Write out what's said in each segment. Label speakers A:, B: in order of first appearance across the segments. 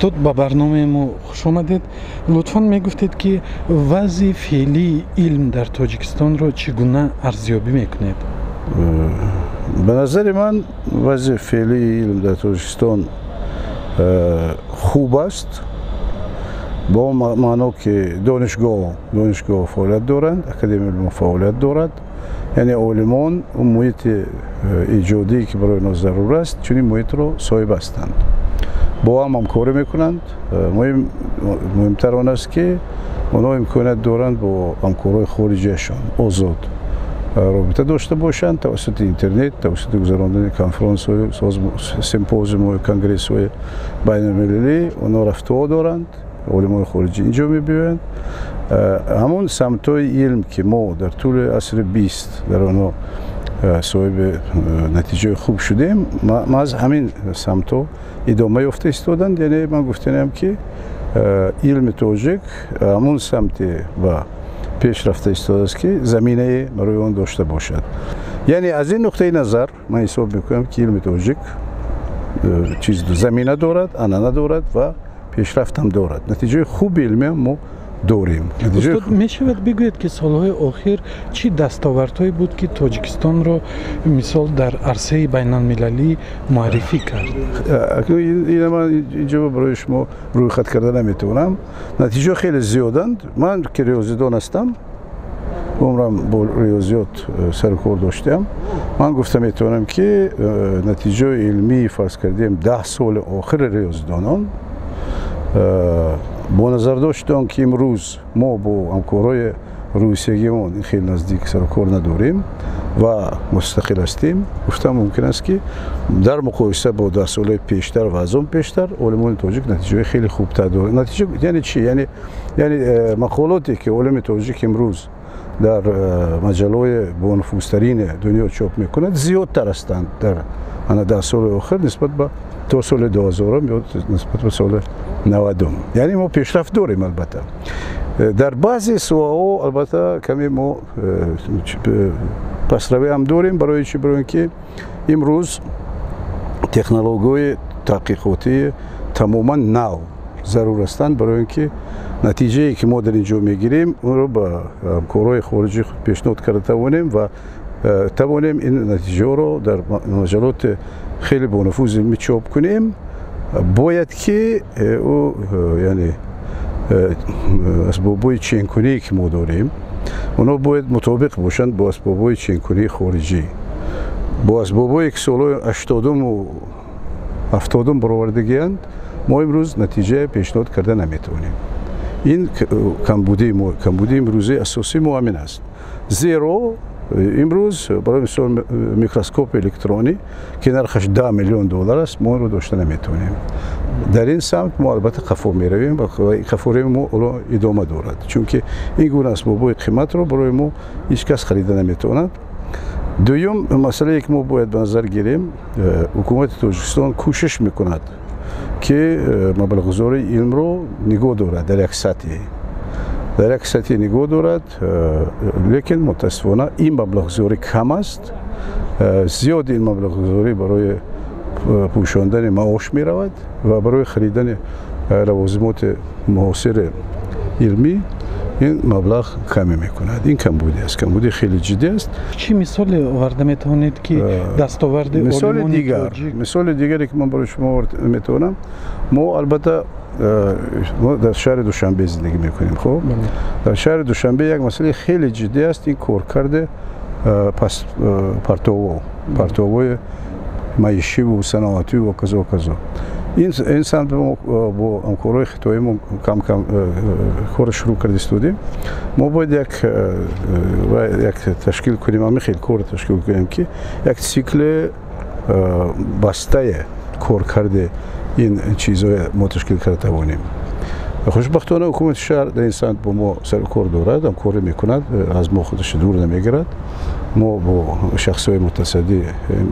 A: Устод, ба барномаи мо хуш омадед. Лутфан мегуфтед, ки вазъи феълии илм дар Тоҷикистонро чӣ гуна арзёбӣ мекунед?
B: Ба назари ман, вазъи феълии илм дар Тоҷикистон хуб аст, бо он маъно, ки донишгоҳ фаъолият доранд, Академияи илмҳо фаъолият дорад, яъне олимон он муҳити эҷодие, ки барои онҳо зарур аст, чунин муҳитро соҳиб ҳастанд, бо ҳам ҳамкорӣ мекунанд. Муҳимтар он аст, ки онҳо имконият доранд бо ҳамкорҳои хориҷиашон озод робита дошта бошанд, тавассути интернет, тавассути гузарондани конфронсҳою симпозиумҳою конгрессҳои байналмилалӣ. Онҳо рафтуо доранд, олимои хориҷӣ инҷо мебиёянд. Ҳамон самтҳои илм, ки мо дар тӯли асри 20 дар онҳо соҳиби натиҷаи хуб шудем, маҳз ҳамин самтҳо идома ёфта истоданд. Яъне ман гуфтаниам, ки илми тоҷик ҳамон самте ба пеш рафта истодааст, ки заминае барои он дошта бошад. Яъне аз ин нуқтаи назар ман ҳисоб мекунам, ки илми тоҷик чиз замина дорад, анъана дорад ва пешрафтам дорад. Натиҷаи хуби илмиам мо дорем.
A: Устод, мешавад бигӯед, ки солҳои охир чӣ дастовардҳое буд, ки Тоҷикистонро, мисол, дар арсаи байналмилалӣ муаррифӣ кард?
B: Ина ман инҷо барои шумо рӯйхат карда наметавонам, натиҷаҳо хеле зиёданд. Ман ки риёзидон ҳастам, умрам бо риёзиёт сару кор доштаам, ман гуфта метавонам, ки натиҷаи илмии, фарз кардем, 10 соли охири риёзидонон, бо назардошти он ки имрӯз мо бо ҳамкорҳои русиягимон хеле наздик сарукор надорем ва мустақил ҳастем, гуфтан мумкин аст, ки дар муқоиса бо 10 солаи пештар ва аз он пештар олимони тоҷик натиҷаҳои хеле хубтар доранд. Натиҷа яъне чӣ? Яъне мақолоте, ки олими тоҷик имрӯз дар маҷаллаҳои бонуфузтарини дунё чоп мекунад, зиёдтар ҳастанд дар ана 10 соли охир нисбат ба то соли 2000-ум ё нисбат ба соли 90-ум. Яъне мо пешрафт дорем. Албатта, дар баъзе соҳаҳо, албатта, каме мо пасравӣ ҳам дорем. Барои чӣ? Барои ин ки имрӯз технологияи таҳқиқотии тамоман нав зарур ҳастанд, барои ин ки натиҷае, ки мо дар ин ҷо мегирем, онро ба ҳамкорҳои хориҷии худ пешниҳод карда тавонем ва тавонем ин натиҷаҳоро дар маҷаллоти хеле бонуфузи илмӣ чоп кунем. Бояд ки ӯ, яъне асбобҳои ченкуние, ки мо дорем, онҳо бояд мутобиқ бошанд бо асбобҳои ченкунии хориҷӣ. Бо асбобҳое, ки солҳои 80-уму 70-ум баровардагианд, мо имрӯз натиҷа пешниҳод карда наметавонем. Ин камбудии мо, камбудии имрӯзаи асосии мо ҳамин аст, зеро имрӯз, барои мисол, микроскопи электронӣ, ки нархаш 10 миллион доллар аст, мо онро дошта наметавонем. Дар ин самт мо, албатта, қафо меравем ва қафоравии мо ҳоло идома дорад, чунки ин гуна асбобҳои қиматро барои мо ҳеҷ кас харида наметавонад. Дуюм масъалае, ки мо бояд ба назар гирем, ҳукумати Тоҷикистон кӯшиш мекунад, ки маблағгузории илмро нигоҳ дорад, дар як сатҳе нигоҳ дорад, лекин мутаассифона ин маблағгузорӣ кам аст. Зиёди ин маблағгузорӣ барои пӯшондани маош меравад ва барои харидани лавозимоти муосири илмӣ ин маблағ каме мекунад. Ин камбудӣ аст, камбудии хеле ҷиддӣ аст.
A: Чӣ мисоле оварда метавонед, ки дастоварди
B: мисоли дигар, мисоли дигаре, ки ман барои шумо оварда метавонам, мо, албатта, мо дар шаҳри Душанбе зиндагӣ мекунем. Хуб, дар шаҳри Душанбе як масъалаи хеле ҷиддӣ аст, ин коркарди партовҳои маишиву саноативу казо казо. Ин самт мо бо ҳамкорҳои хитоӣ мо кам кам кор шурӯъ карда истодем. Мо бояд як ташкил кунем, ҳамин хел кор ташкил кунем, ки як цикли бастае коркарди ин чизҳое мо ташкил карда тавонем. Хушбахтона, ҳукумати шаҳр дар ин самт бо мо сарукор дорад, ҳамкорӣ мекунад, аз мо худаш дур намегирад. Мо бо шахсҳои мутасаддӣ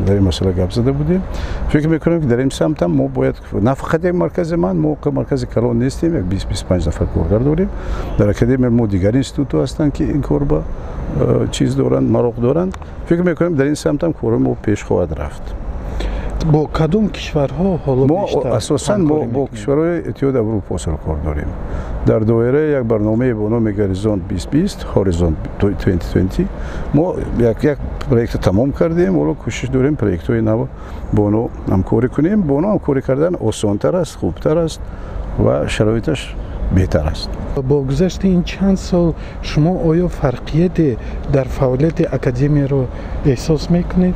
B: дар ин масъала гап зада будем. Фикр мекунам, ки дар ин самтам мо бояд на фақат як маркази ман, мо маркази калон нестем, як 20-25 нафар коргар дорем дар академия. Мо дигар институтҳо ҳастанд, ки ин кор ба чиз доранд, мароқ доранд. Фикр мекунам, дар ин самтам кори мо пеш хоҳад рафт.
A: Бо кадом кишварҳо ҳоло
B: мо асосан мо бо кишварҳои Иттиҳоди Аврупо сарукор дорем. Дар доираи як барномаи бо номи Горизонт 2020, Horizon 2020, мо як проекта тамом кардем. Ҳоло кӯшиш дорем проектҳои нав бо онҳо ҳамкорӣ кунем. Бо онҳо ҳамкорӣ кардан осонтар аст, хубтар аст ва шароиташ беҳтар аст.
A: Бо гузашти ин чанд сол шумо оё фарқияте дар фаъолияти академияро эҳсос мекунед?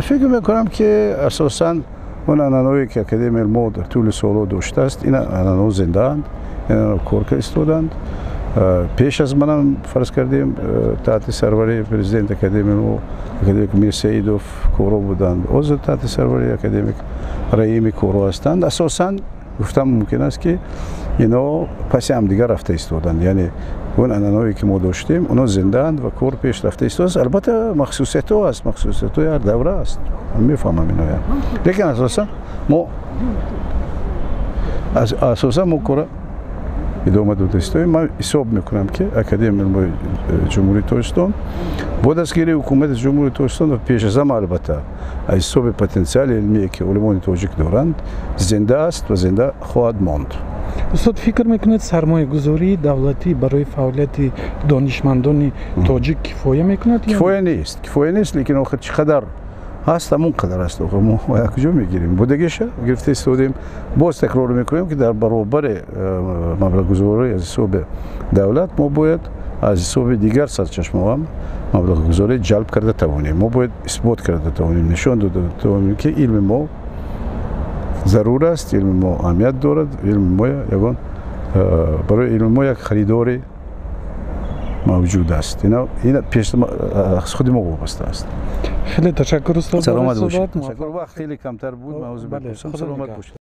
B: Фикр мекунам, ки асосан он анъанаое, ки Академияи мо дар тӯли солҳо доштааст, ин анъанаҳо зиндаанд, ин анъанаҳо кор истодаанд. Пеш аз манам, фарз кардем, таҳти сарварии президент академияи мо, академик Мирсаидов, коро буданд, ҳозир таҳти сарварии академик Раими коро ҳастанд. Асосан гуфтан мумкин аст, ки ино паси ҳамдигар рафта истоданд, яъне он анъанаое, ки мо доштем, оно зиндаанд ва кор пеш рафта истодааст. Албатта, махсусиятҳо аст, махсусиятҳои ҳар давра аст, мефаҳмам иноя, лекин асосан мо кора идома дода истоем. Ман ҳисоб мекунам, ки Академияи илмҳои Ҷумҳурии Тоҷикистон бо дастгирии ҳукумати Ҷумҳурии Тоҷикистон ва пеш аз ҳама, албатта, аз ҳисоби потенсиали илмие, ки олимони тоҷик доранд, зинда аст ва зинда хоҳад монд.
A: Устод, фикр мекунед, сармоягузории давлатӣ барои фаъолияти донишмандони тоҷик кифоя мекунад?
B: Кифоя нест, кифоя нест, лекин охир чӣ қадар ҳаст, ҳамон қадар аст. Охир мо аз куҷо мегирем? Будагиша гирифта истодем. Боз такрор мекунем, ки дар баробари маблағгузорӣ аз ҳисоби давлат мо бояд аз ҳисоби дигар сарчашмаҳам маблағгузорӣ ҷалб карда тавонем. Мо бояд исбот карда тавонем, нишон дода тавонем, ки илми мо зарур аст, илми мо аҳамият дорад, илми мо ягон барои илми мо як харидори мавҷуд аст. Ина пеш аз худи мо вобаста аст.
A: Хеле ташаккур, устод.
B: Саломат бошед. Ташаккур, вақт хеле камтар буд, мавзӯъ. Саломат бошед.